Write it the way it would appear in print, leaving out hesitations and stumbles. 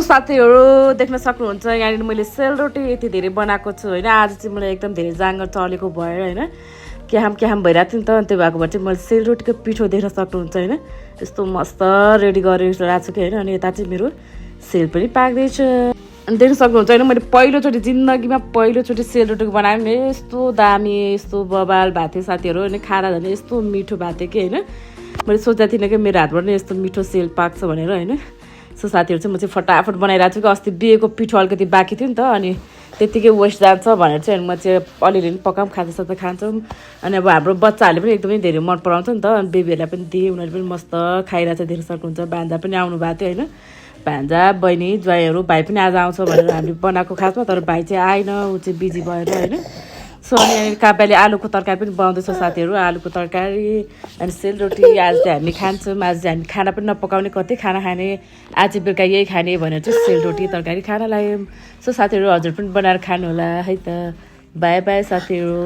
साथीहरू देख्न सक्नुहुन्छ यहाँनिर मैले सेलरोटी यति धेरै बनाएको छु होइन। आज चाहिँ मलाई एकदम धेरै जाँगर चलेको भयो होइन, क्याम भइरहेको थियो नि त, त्यो भएको भएर चाहिँ मैले सेलरोटीको पिठो देख्न सक्नुहुन्छ होइन। यस्तो मस्त रेडी गरेर राखेको छु कि होइन। अनि यता चाहिँ मेरो सेल पनि पाक्दैछ अनि देख्न सक्नुहुन्छ होइन। मैले पहिलोचोटि जिन्दगीमा पहिलोचोटि सेलरोटी बनाएँ नि, यस्तो दामी यस्तो बबाल भएको थियो साथीहरू होइन। खाना झन् यस्तो मिठो भएको थियो कि होइन। मैले सोचेको थिइनँ कि मेरो हातबाट नै यस्तो मिठो सेल पाक्छ भनेर होइन। सो साथीहरू चाहिँ म चाहिँ फटाफट बनाइरहेको छु कि अस्ति बिहेको पिठो अलिकति बाँकी थियो नि त, अनि त्यत्तिकै वेस्ट जान्छ भनेर चाहिँ अनि म चाहिँ अलिअलि पकाऊँ खाँदैछ त खान्छौँ। अनि अब हाम्रो बच्चाहरूले पनि एकदमै धेरै मन पराउँछ नि त, अनि बेबीहरूलाई पनि दिएँ, उनीहरूले पनि मस्त खाइरहेको छ देख्न सक्नुहुन्छ। भान्जा पनि आउनु भएको थियो होइन, भान्जा बहिनी ज्वाइँहरू भाइ पनि आज आउँछ भनेर हामीले बनाएको खासमा, तर भाइ चाहिँ आएन, ऊ चाहिँ बिजी भएर होइन। सो अनि यहाँनिर काब्याले आलुको तरकारी पनि बनाउँदैछ साथीहरू, आलुको तरकारी अनि सेलरोटी। आज चाहिँ हामी खान्छौँ, आज चाहिँ हामी खाना पनि नपकाउने, कतै खाना खाने, आज बेलुका यही खाने भनेर चाहिँ सेलरोटी तरकारी खाना लाग्यौँ। सो साथीहरू हजुर पनि बनाएर खानु होला है त। बाई बाई साथीहरू।